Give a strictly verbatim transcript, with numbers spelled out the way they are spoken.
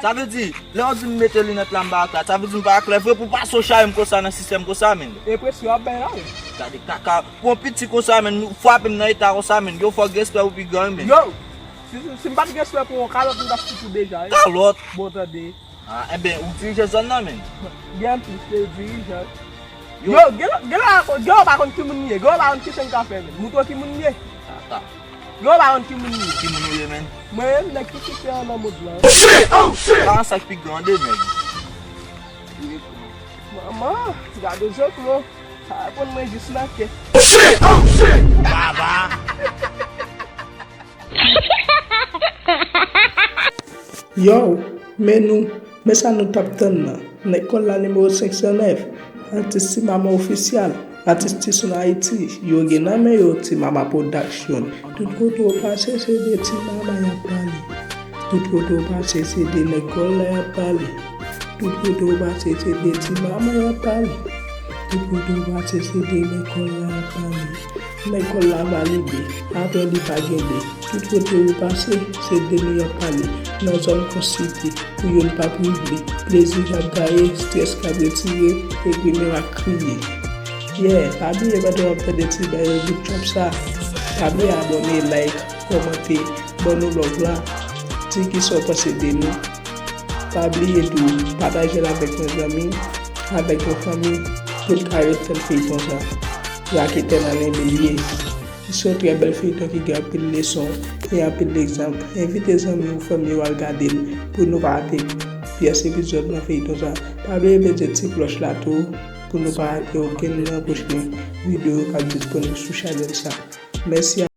Sa vle di, lè w di m mete linèt la m pa klè, sa vle di m pa klè vre pou w pase w chaje m konsa nan sistèm konsa, menn. Enpresyon w ap bay la, wi. Gade kaka, pou yon piti konsa, menn, ou frape m nan eta konsa, menn. Yo, fò w gen respè pou pi gran, menn. Yo! Si, si, si m pa t gen respè pou yon kalòt, m t ap fout ou deja, wi. Kalòt? Bon, tande. Ah, enben, ou dirije zòn nan, menn. Gen plis ke dirijan. Yo. Yo, gen lè, gen lè, gen lè w pa konn ki moun m ye, gen lè w pa konn ki sa m ka fè, menn. Moutre w ki moun m ye. Ata. Yo pa konn ki moun li ye. Ki moun ou ye, menn? Mwen menm, nèg ki kite an nan mond lan. Oh shit! Oh shit! Sa, sa k pi grande, nèg. Manman, gade zòt, non. Sa reponn mwen jis nan kè. Oh shit! Oh shit! Baba! Yo, men nou, men sa nou t ap tann nan. Nèg kòl la nimewo senk san nèf, atis Ti Mama Official, atis Ti Son Ayiti, yo gen nan men yo Ti Mama Production. Tout kote w pase, se de Ti Mama y ap pale. Tout kote w pase, se de nèg kòl la y ap pale. Tout kote w pase, se de Ti Mama y ap pale. Tout kote w pase, se de nèg kòl la y ap pale. Nèg kòl la valide, atò li pa gen de. Tout kote ou pase, se de nou y ap pale. Nan zòn Konsiti, pou youn pa prive. Plezi k ap gaye, estrès k ap retire, epi men w ap kriye. Yeah, pa bliye pandan w ap tande ti bay yo bout trap sa, pa bliye abòne, like, kòmante, ban nou love la, di kisa w panse de nou. Pa bliye tou, pataje l avèk yon zanmi, avèk yon fanmi, pou l ka ret tann feyton sa. Raketè nan men Belye. Se yon trè bèl feyton ki gen anpil leson e anpil egzanp. Envite zanmi ou fanmi ou al gade l pou nou pa rate pyès epizòd nan feyton sa. Pa bliye peze ti klòch la tou pou nou pa rate okenn nan pwochen videyo k ap disponib sou chanèl sa. Mèsi